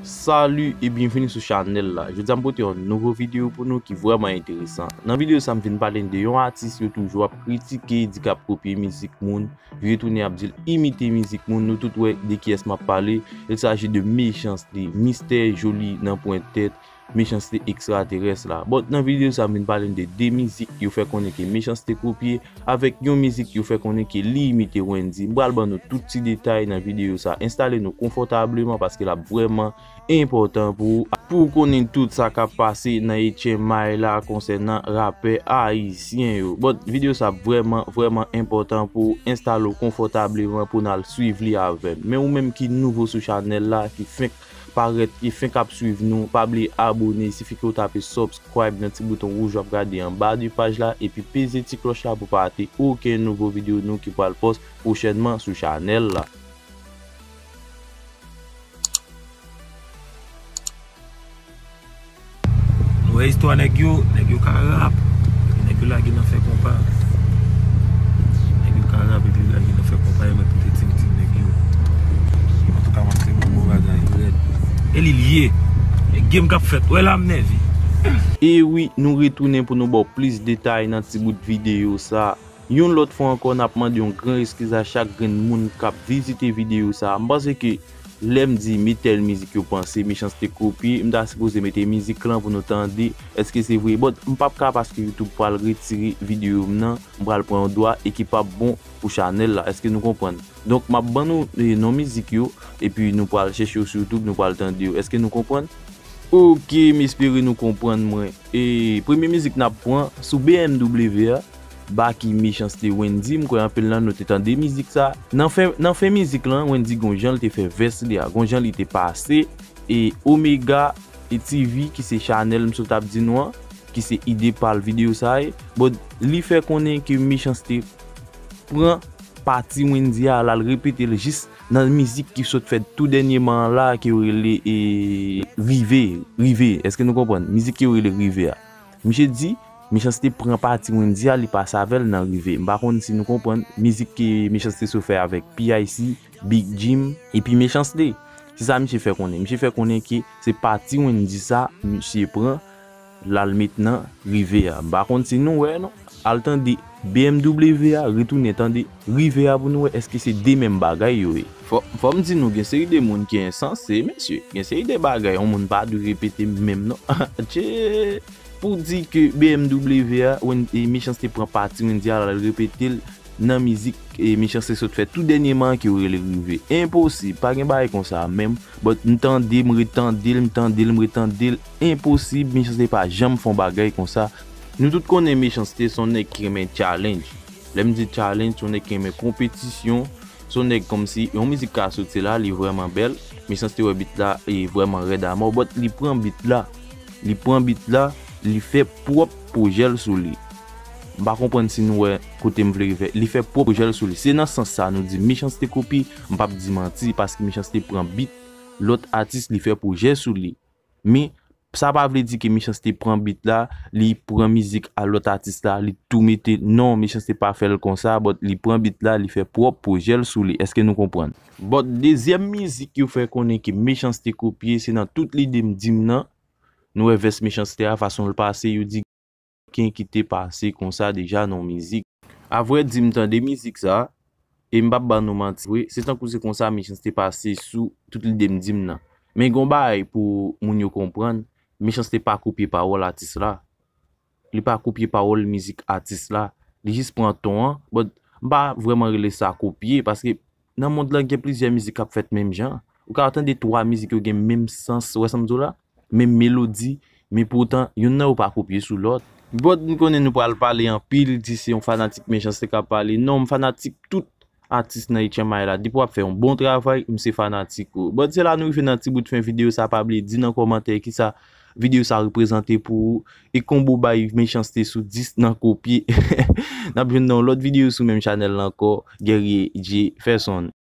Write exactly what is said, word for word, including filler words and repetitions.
Salut e byenveni sou chanèl la. Jodi a m pote yon nouvo videyo pou nou ki vrèman enteresan. Nan videyo sa m vin pale n de yon atis yo toujou ap kritike, di k ap kopye mizik moun. Yo retounen ap di l imite mizik moun. Nou tout wè de kiyès m ap pale. Il s'agit de Mechanste, Mistè Joli nan pwen tèt, Mechanste ekstraterès la. Bon, nan videyo sa m vin pale n de de mizik yo fè konnen ke Mechanste kopye, avèk yon mizik yo fè konnen ke li imite Wendyy. M pral ban nou tout ti detay nan videyo sa. Enstale nou konfòtableman paske l ap vrèman enpòtan pou ou, pou w konnen tout sa k ap pase nan H M I la konsènan rapè ayisyen yo. Bon, videyo sa ap vrèman, vrèman enpòtan pou w enstale w konfòtableman pou n al swiv li avè m. Men ou menm ki nouvo sou chanèl la, ki fenk parèt, ki fenk ap swiv nou, pa bliye abone, sifi ke w tape subscribe nan ti bouton wouj w ap gade anba de paj la, epi peze ti klòch la pou w pa rate okenn nouvo videyo nou ki pral post pwochènman sou chanèl la. Nou wè istwa nèg yo, nèg yo ka rap, epi nèg yo lage nan fè konpa. Nèg yo ka rap epi yo lage nan fè konpa, yo mèt pote tim tim nèg yo. Antouka, m ap se bon, bon bagay, rèd. E li l ye. E game k ap fèt, wè la m nève. E wi, nou retounen pou nou ba w plis detay nan ti bout videyo sa. Yon lòt fwa ankò, n ap mande yon gran eskiz a chak grenn moun k ap vizite videyo sa. M panse ke lè m di me tèl mizik yo panse Mechanste kopye, m ta sipoze mete mizik lan pou nou tande. Èske se vre? Bon, m p ap ka paske YouTube pral retire videyo m nan, m pral pran yon dwa e ki p ap bon pou chanèl la. Èske nou konprann? Donk, m ap ban nou, e, non mizik yo, epi nou pral chèche yo sou YouTube, nou pral tande yo. Èske nou konprann? Oke, m espere nou konprann mwen. E premye mizik n ap pran sou B M W a, Baky Mechanste Wendyy, m kwè anpil nan nou te tande mizik sa. Nan fen, nan fen mizik lan, Wendyy gon jan l te fè vès li a, gon jan li te pase, e Omega e T V, ki se chanèl m sot ap di nou an, ki se ide pa l videyo sa ye. Bon, li fè konnen ke Mechanste pran pati Wendyy a, l al repete l jis nan mizik ki sot fèt tou dènyèman an la, ke yo rele, e, Rive, Rive. Èske nou konprann? Mizik ke yo rele Rive a. Misye di, Mechanste pran pati Wendyy a, li pase avè l nan Rive. M pa konn si nou konprann mizik ke Mechanste sot fè avèk P I C, Big Jim, epi Mechanste. Se sa misye fè konnen. Misye fè konnen ke se pati Wendyy sa misye pran, l al met nan Rive a. M pa konn si nou wè non. Al tande B M W a, retounen tande Rive a pou nou wè èske se de menm bagay yo ye. Fò, fò m di nou, gen seri de moun ki ensanse, mesye. Gen seri de bagay yon moun pa dwe repete menm non. Tchè! Pou di ke B M W a, Wen-, e, Mechanste pran pati Wendyy a, l al repete l nan mizik, e, Mechanste sot fè tou dènyèman an ke yo rele Rive. Enposib, pa gen bagay konsa menm. But m tande, m retande l, m tande l, m retande l. Enposib, Mechanste pa janm fè yon bagay konsa. Nou tout konnen Mechanste se yon nèg ki renmen challenge. Lè m di challenge, se yon nèg ki renmen konpetisyon. Se yon nèg kòmsi yon mizik ka soti la, li vrèman bèl. Mechanste wè beat la, e vrèman rèd amò, but li pran beat la. Li pran beat la, li fè pwòp pwojè l sou li. M pa konprann si nou wè kote m vle rive. Li fè pwòp pwojè l sou li. Se nan sans sa nou di Mechanste kopye, m p ap di manti, paske Mechanste pran beat lòt atis, li fè pwojè sou li. Men, sa pa vle di ke Mechanste pran beat la, li pran mizik a lòt atis la, li tou mete. Non, Mechanste pa fè l konsa, but li pran beat la, li fè pwòp pwojè l sou li. Èske nou konprann? But dezyèm mizik yo fè konnen ke Mechanste kopye, se nan tout lide m di m nan. Nou wè vès Mechanste a, fason l pase, yo di gen ki te pase konsa deja nan yon mizik. Avrèdi, m tande mizik sa, e m p ap ba nou manti vre, se tankou se konsa Mechanste pase sou tout lide m di m nan. Men gon bagay pou moun yo konprann, Mechanste pa kopye pawòl atis la. Li pa kopye pawòl mizik atis la. Li jis pran ton an, but m pa vrèman rele sa kopye, paske nan mond lan gen plizyè mizik k ap fèt menm jan. Ou ka tande twa mizik yo gen menm sans, ou wè sa m di w la? Menm melodi, men poutan, youn nan yo pa kopye sou lòt. But m konnen nou pral pale anpil, di se yon fanatik Mechanste k ap pale. Non, m fanatik tout atis nan H M I la. Depi w ap fè yon bon travay, m se fanatik ou. But se la nou rive nan ti bout fen videyo sa, pa bliye di nan kòmantè kisa videyo sa reprezante pou ou, e konbo bay Mechanste sou dis nan kopye. N ap jwenn nan yon lòt videyo sou menm chanèl la ankò, Guerrier Jefferson.